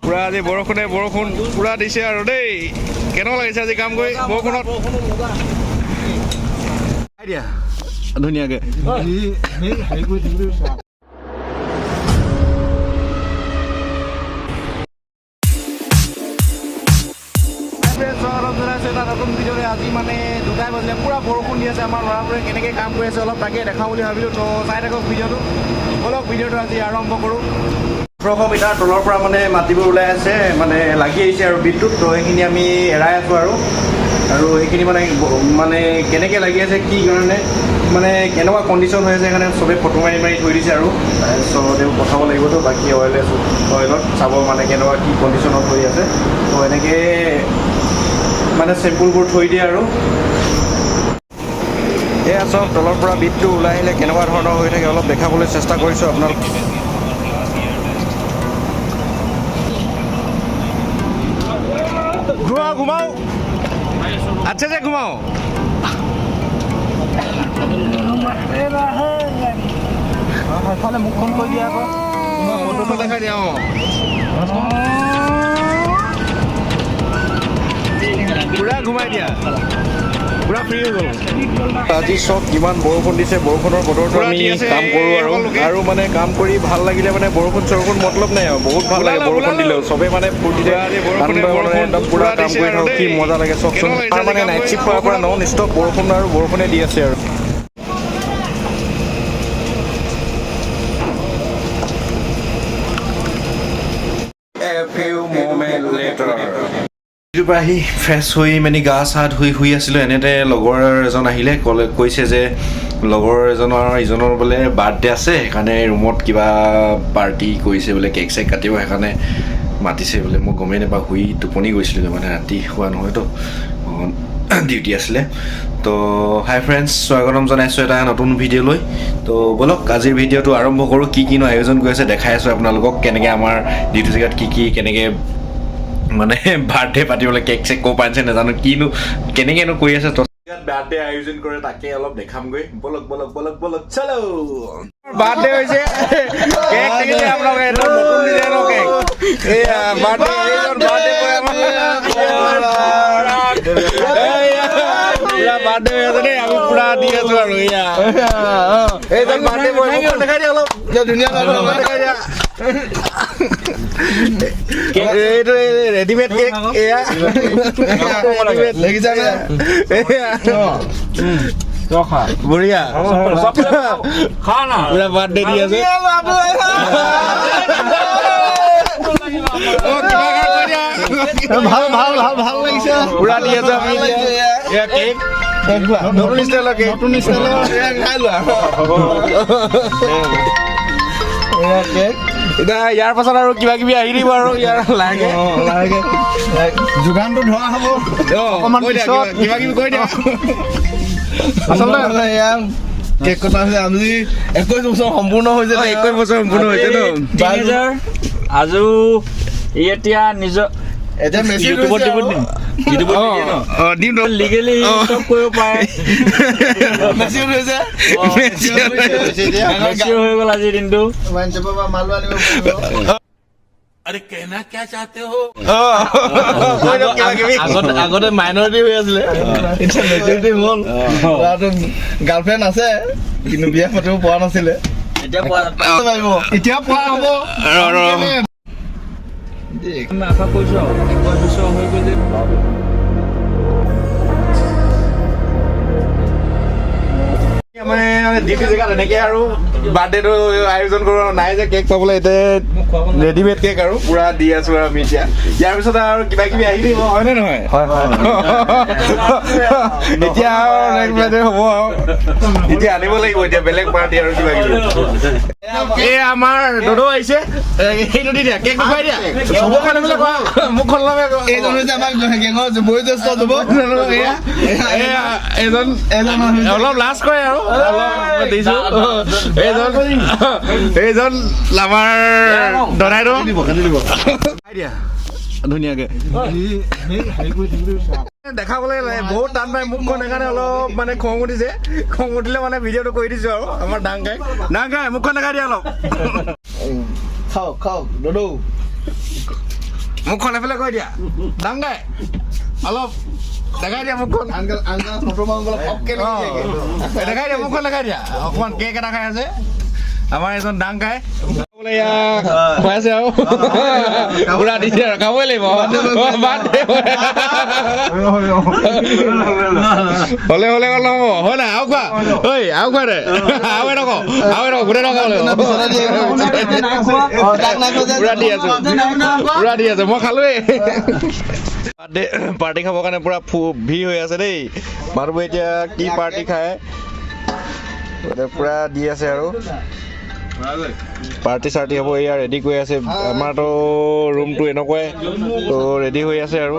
পূৰা আজি বৰষুণে বৰষুণ পূৰা দিছে আৰু দেই। কেনেকুৱা লাগিছে আজি কাম কৰি বৰষুণত? দিয়া ধুনীয়াকে। স্বাগতম জনাইছোঁ এটা নতুন ভিডিঅ'লৈ। আজি মানে 2টাই বাজিলে, পূৰা বৰষুণ দি আছে। আমাৰ ল'ৰাবোৰে কেনেকৈ কাম কৰি আছে অলপ তাকে দেখাওঁ বুলি ভাবিলোঁ। তো চাই থাকক ভিডিঅ'টো। ব'লক, ভিডিঅ'টো আজি আৰম্ভ কৰোঁ। 1800 মিটাৰ তলৰ পৰা মানে মাটিবোৰ ওলাই আছে, মানে লাগি আহিছে আৰু বিদ্যুৎ। তো সেইখিনি আমি এৰাই আছোঁ আৰু আৰু সেইখিনি মানে মানে কেনেকৈ লাগি আছে, কি কাৰণে, মানে কেনেকুৱা কণ্ডিশ্যন হৈ আছে, সেইকাৰণে চবেই ফটো মাৰি মাৰি থৈ দিছে। আৰু তাৰপিছত এইবোৰ পঠাব লাগিবতো বাকী অইলে অইলত চাব, মানে কেনেকুৱা কি কণ্ডিশ্যনত হৈ আছে। তো এনেকৈ মানে চেম্পুলবোৰ থৈ দিয়ে। আৰু এয়া চব তলৰ পৰা বিটটো ওলাই আহিলে কেনেকুৱা ধৰণৰ হৈ থাকে, অলপ দেখাবলৈ চেষ্টা কৰিছোঁ আপোনালোক। ঘুমাও ঘুমাও, अच्छे से घुमाओ। সেইফালে মুখখন কৈ দিয়া আকৌ। ফটোটো দেখাই দিয়া। অঁ, পুৰা ঘুমাই দিয়া, পুৰা ফ্ৰী হৈ গ'ল। আজি চব কিমান বৰষুণ দিছে, বৰষুণৰ বতৰটো আমি কাম কৰোঁ আৰু আৰু মানে কাম কৰি ভাল লাগিলে, মানে বৰষুণ চৰষুণ মতলব নাই আৰু বহুত ভাল লাগে। বৰষুণ দিলেও চবেই মানে ফূৰ্তিতে আনন্দ মানে একদম পুৰা কাম কৰি থাকোঁ। কি মজা লাগে চাওকচোন। আমাৰ মানে নাইট শ্বিফ্ট কৰাৰ পৰা নন ষ্টপ বৰষুণ আৰু বৰষুণে দি আছে আৰু। A few moment later. ডিউটিৰ পৰা আহি ফ্ৰেছ হৈ মানে গা চা ধুই শুই আছিলোঁ। এনেতে লগৰ এজন আহিলে, ক'লে, কৈছে যে লগৰ এজনৰ ইজনৰ বোলে বাৰ্থডে আছে, সেইকাৰণে ৰুমত কিবা পাৰ্টি কৰিছে বোলে, কেক চেক কাটিব, সেইকাৰণে মাতিছে বোলে। মই গমেই নাপাওঁ, শুই টোপনি গৈছিলোঁ, মানে ৰাতি শোৱা নহয়তো, ডিউটি আছিলে। তো হাই ফ্ৰেণ্ডছ, স্বাগতম জনাইছোঁ এটা নতুন ভিডিঅ'লৈ। তো ব'লক, আজিৰ ভিডিঅ'টো আৰম্ভ কৰোঁ। কি কিনো আয়োজন কৰি আছে দেখাই আছোঁ আপোনালোকক, কেনেকৈ আমাৰ ডিউটি জেগাত কি কি কেনেকৈ মানে বাৰ্থডে পাতিবলৈ কেক চেক ক'ৰ পৰা আনিছে নাজানো, কিনো কেনেকেনো কৰি আছে, বাৰ্থডে আয়োজন কৰে তাকে অলপ দেখামগৈ। ব'লক ব'লক ব'লক ব'লক, চলো। বাৰ্থডে হৈছে, কেক দেখিছে আপোনালোকে, একদম নতুন ডিজাইনৰ কেক। এয়া বাৰ্থডে, এইজন বাৰ্থডে বয় আমাৰ। এইয়া, পুৰা বাৰ্থডে হৈ আছে দেই, আমি পুৰা দি আছো। আৰু এয়া এইজন বাৰ্থডে বয়, মুখখন দেখাই দিয়া অলপ। ধুনীয়া। মুখখন দেখাই দিয়া। এইটো ৰেডিমেড কেক, এয়া। দেখিছা নে? এয়া বঢ়িয়া, পুৰা বাৰ্থডে দি আছে। অ, কিবা এটা কৈ দিয়া। ভাল ভাল ভাল ভাল লাগিছে। পুৰা দি আছো আমি এতিয়া। এয়া কেক, নতুন ষ্টাইলৰ কেক। নতুন ষ্টাইলৰ, খাই লোৱা। এয়া কেক। এতিয়া ইয়াৰ পাছত আৰু কিবা কিবি আহি দিব আৰু ইয়াৰ লাহেকে। লাহেকে যোগানটো ধৰা হ'ব। অ, অকণমান কৈ দিয়া। পিছত। কিবা কিবি কৈ দিয়া। আচলতে এয়া কেক কটা হৈছে, আজি 21 বছৰ সম্পূৰ্ণ হৈছে। অ, 21 বছৰ সম্পূৰ্ণ হৈছে ন? টিনেজাৰ আৰু ই এতিয়া নিজৰ এতিয়া মেচিউৰ ইউটিউবত হৈছে দিব আৰু। দিম, ইউটিউবত অ নিদিয়ে ন? অ, দিম তো। লিগেলি চব কৰিব পাৰে। মেচিউৰ হৈছে। মেচিয়ৰ হৈ গ'ল আজিৰ দিনটো। ৱাইন শ্বপৰ পৰা মালো আনিব পাৰিব। অ, কৈ দিয়ক কিবা কিবি। আগতে আগতে মাইনৰিটি হৈ আছিলে, এতিয়া মেজৰিটি হ'ল। ল'ৰাটো গাৰ্লফ্ৰেণ্ড আছে, কিন্তু বিয়া পাতিব পৰা নাছিলে। এতিয়া পোৱা পাৰিব, এতিয়া পোৱা হ'ব। ৰ, ৰ। আমি আশা কৰিছো আৰু 21 বছৰ হৈ গ'ল যে। মানে ডিউটি জেগাত এনেকে আৰু বাৰ্থডেটো আয়োজন কৰোঁ। নাই যে কেক পাবলৈ, এতিয়া ৰেডিমেড কেক আৰু পুৰা দি আছো আৰু আমি এতিয়া। ইয়াৰ পিছত আৰু কিবা কিবি আহি দিব, হয়নে নহয়? হয় হয়। এতিয়া আৰু নেক্সট বাৰ্থডে হ'ব আৰু এতিয়া আনিব লাগিব এতিয়া বেলেগ পাৰ্টি আৰু কিবা কিবি। এই আমাৰ দদৌ আহিছে, সেইটো দি দিয়া, কেক খুৱাই দিয়া। মুখখন ল'বলৈ কোৱা, মুখখন ল'ব। এইজন হৈছে আমাৰ গেঙৰ বয়োজ্যেষ্ঠ যুৱক। এয়া এয়া এজন এজন অলপ লাজ কৰে আৰু অলপ দিছো। এইজন এইজন আমাৰ দদাইটো। দিয়া ধুনীয়াকে। দেখাবলৈ বহুত টান পাই মুখখন, সেইকাৰণে অলপ মানে খং উঠিছে। খং উঠিলে মানে ভিডিঅ'টো কৰি দিছো। আৰু আমাৰ ডাংকাই ডাংকাই মুখখন দেখাই দিয়া অলপ। খাওক খাওক দদৌ। মুখখন এফালে কৈ দিয়া ডাঙাই অলপ দেখাই দিয়া মুখখন। আংকল আংকল ফটো মাৰোঁ অলপ অকে। দেখাই দিয়া মুখখন, দেখাই দিয়া অকণমান। কেক এটা খাই আছে আমাৰ এজন ডাংকাই। খুৱাইছে আৰু পুৰা দিছে আৰু খাবই লাগিব। বাদ দে। হ'লে হ'লে গ'ল নহ'ব হয় নাই? আৰু খোৱা ঐ, আৰু খোৱা দে, আৰু এডোখ, আৰু এডোখ, গোটেই টকা পুৰা দি আছো, পুৰা দি আছো। মই খালোৱেই। বাৰ্থডে পাৰ্টি খাবৰ কাৰণে পুৰা ভিৰ হৈ আছে দেই। মানুহবোৰ এতিয়া কি পাৰ্টি খায়, পুৰা দি আছে আৰু পাৰ্টি চাৰ্টি হ'ব। এয়া ৰেডি কৰি আছে। আমাৰতো ৰুমটো এনেকুৱাই তো ৰেডি হৈ আছে আৰু।